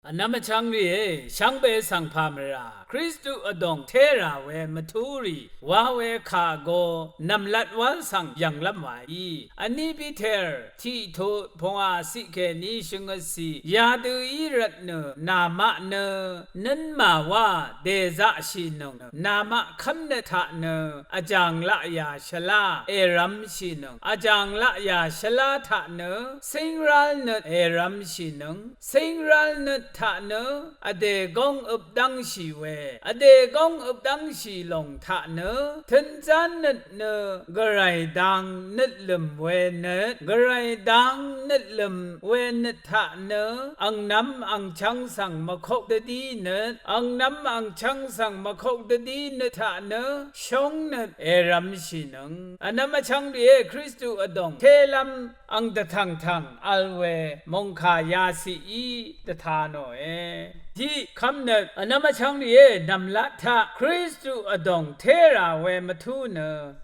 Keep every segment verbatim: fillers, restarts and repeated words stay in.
Vnvm vchvng rìé, shvngbe svng pà mvrà Kristu vdòng té rà we mvtú rì wa we kà go nv̀mlat wv́l svng yv̀nglv́m wàí. Vní Piter tiqtut pungwà ciq kèní shvngøtcì yadø í rvtnø, namaq nø nǿnmà wá dèzaqshìnøng, namaq kv́mnøt taq nø vjàng laqyà shvlá èrvmshìnøng, vjàng laqyà shvlá taq nø cíngrál nøt èrvmshìnøng, cíngrál nøt taq nø vdè góng øp dv́ngshì we, vdè góng øp dv́ngshì lòng taq nø tø̄nzán nøt nø gvray dang nøtlø̀m we nøt, gvray dang nøtlø̀m we nøt taq nø angnvm angchvng svng mvkok dvdí nøt, angnvm angchvng svng mvkok dvdí nøt taq nø shóng nøt èrvmshìnøng. Vnvm vchvng rìé, Kristu vdòng télv́m ang dvtv̀ngtv̀ng vl we mòngkà yaciq í dvta nòe. Tiq kv́mnøt, vnvm vchvng rìé, nv̀mlat taq Kristu vdòng té rà we mvtú nø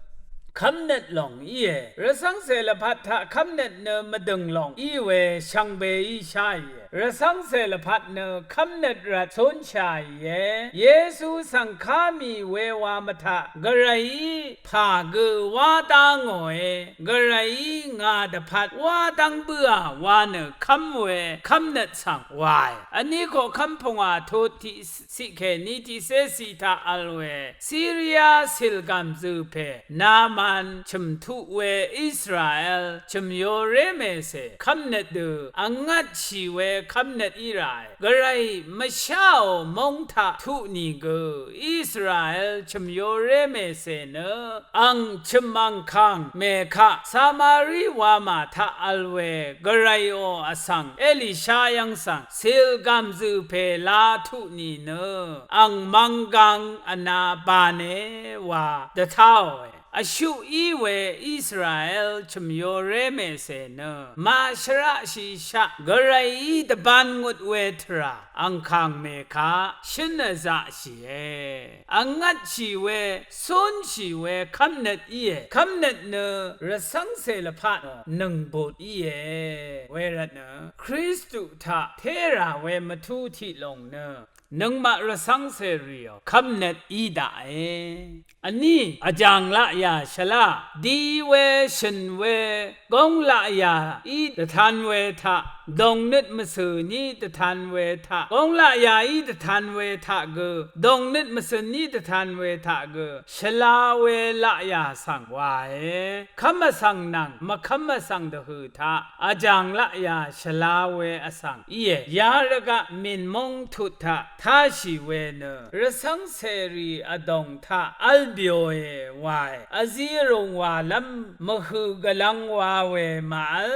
kv́mnøt lòng íe. Rvcv́ngcè lvpat taq kv́mnøt nø mvdø̀ng lòng í we shvngbeí sháìe. Rvcv́ngcè lvpat nø kv́mnøt rvt cúnshàìe. Yesu svng ká mì we wa mvtaq gvrayí pà gø wá dá ngòe, gvrayí ngà dvpvt wá dv́ng bǿà wa nø kv́m we kv́mnøt svng wàe. Vní koqkv́m pungwà tut tiq ciq kèní tiqcé ciq taq vl we Siria cìlgàmzø̀ pè Naman chø̀m tuq we Israel chø̀myoré mècè kv́mnøt dø vngvtshì we kv́mnøt í ràe. Gvray mvsháò móng taq tuq nìgø Israel chø̀myoré mècè nø ang chø̀m angkàng mèkaq Samari wamà taq vl we gvrayò vsvng Elisha yv́ng svng cìlgàmzø̀ pè la tuq nìnø ang mvnggang vna bane wa dvtáòe. Vshuq í we Israel chø̀myoré mècè nø màshvraqshìshaq gvrayí dvbān ngut we tvrà angkàng mèkaq shǿn vzaqshìe. Vngvtshì we, cúnshì we kv́mnøt íe. Kv́mnøt nø rvcv́ngcè lvpat nø nøngbut íe. Wervtnø Kristu taq té rà we mvtú tiq lòng nø nøngmaq rvcv́ngcèrìò kv́mnøt í daqe. Vní vjàng laqyà shvlá, di we, shø̀n we, góng laqyà í dvtan we taq, dòngnøt mvcø̀n í dvtan we taq, góng laqyà í dvtan we taq gø, dòngnøt mvcø̀n í dvtan we taq gø shvla we laqyà svng wàe. Kv́m vsvng nvng mvkv́m vsvng dvhø̀ taq vjàng laqyà shvla we vsvng íe. Yarvgaq mìn móng tut taq táshì we nø rvcv́ngcèrì vdòng taq v́l byoe wae. Vzi rùng wàlv́m mvhø̀ gvlvng wa we màvl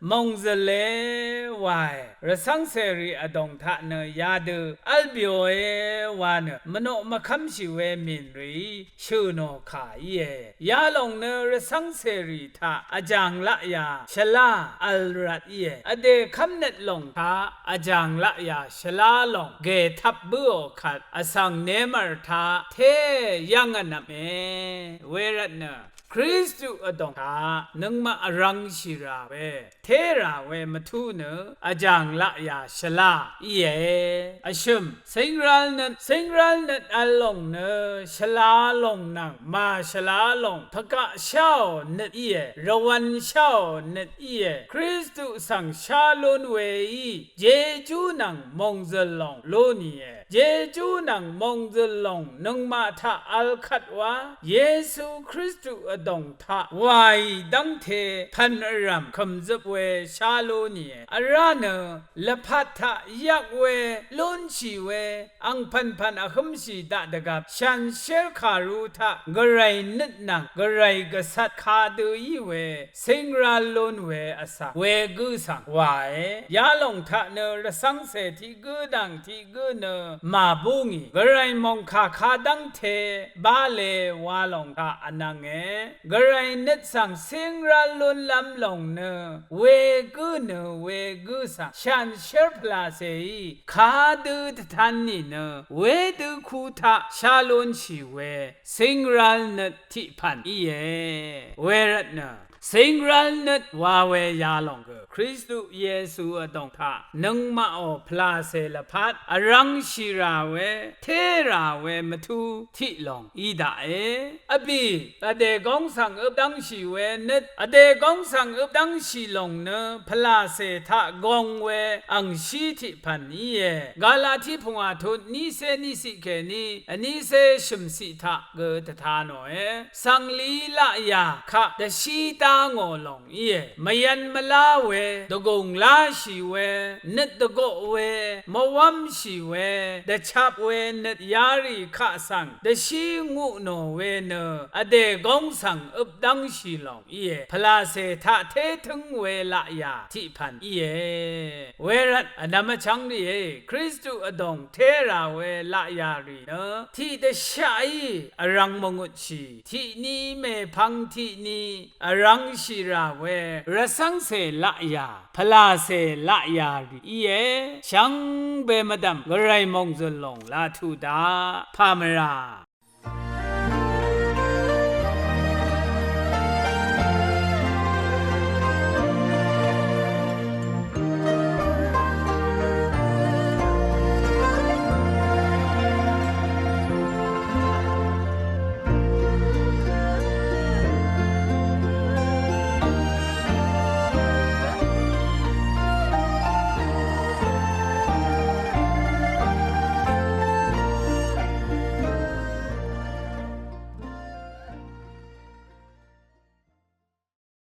mòngzø̀le wae. Rvcv́ngcèrì vdòng taq nø yadø v́l byoe wa nø mvnoq mvkv́mshì we mìn rìí shø̀ nò kà íe. Yalòng nø rvcv́ngcèrì taq vjàng laqyà shvlá vl rvt íe. Vdè kv́mnøt lòng taq vjàng laqyà shvlá lòng gètvp bǿò kvt vsvng nemv̀r taq té yv́ng vnvme. Wervtnø Kristu vdòng taq nøngmaq vrv̄ngshì rà we, té rà we mvtú nø vjàng laqyà shvlá íe. Vshø̀m, cíngrál nøt, cíngrál nøt vl lòng nø shvla lòng nvng màshvla lòng tvgaq sháò nøt íe, rvwv̄n sháò nøt íe. Kristu svng shá lún weí jejú nvng mòngzø̀l lòng lú nìe. Jejú nvng mòngzø̀l lòng nøngmaq taq vl kvt wa, Yesu Kristu vdòng taq wàì dv́ngte pv̀n vrv̀m kø̀mzøp we shá lú nìe. Vrá nø lvpat taq yvk we, lúnshì we, angpv̀npv̀n vhǿmshì daq dvgvp shanshér kàru taq gvray nøt nvng gvray gvcvt kadø í we cíngrál lún we vsvng wegǿ svng wàe. Yalòng taq nø rvcv́ngcè tiq gǿ nvng tiq gǿ nø màbú ngì. Gvray mòngkà kadv́ngte bále wa lòng taq vnvnge. Gvray nøt svng cíngrál lúnlv́m lòng nø wegǿ nø wegǿ svng shanshér pvlacèí kadø dvtan nìnø wedø ku taq shá lúnshì we cíngrál nøt tiq pv̀n íe. Wervtnø Sìngrv́l nøt wa we yalòng gø Kristu Yesu vdòng taq nøngmaqò pvlàcè lvpat vrv̄ngshì rà we, té rà we mvtú tiq lòng í daqe. Vbì vdè góng svng øpdv́ngshì we nøt, vdè góng svng øpdv́ngshì lòng nø pvlàcè taq gong we angshí tiq pv̀n íe. Galati pungwà tut nícé níciq kèní vnícé shø̀mciq taq gø dvta nòe. Svnglií laqyà kaq dvshí dá ngò lòng íe. Mvyv̄n mvlá we, dvgùng láshì we, nøt dvgoq we, mvwv́mshì we, dvchap we nøt yarì kaq svng dvshí nguq nò we nø vdè góng svng øpdv́ngshì lòng íe. Pvlàcè taq té tǿng we laqyà tiq pv̀n íe. Wervt vnvm vchv́ng rìé, Kristu vdòng té rà we laqyà rì nø tiq dvshaqí vrv̄ng mvngutshì, tiqni mèpvng tiqni vrv̄ngshì rà we rvcv́ngcè laqyà, pvlàcè laqyà rì íe. Shvngbe mvdv̀m gvray mòngzø̀l lòng laq tuq daq, pàmvrà.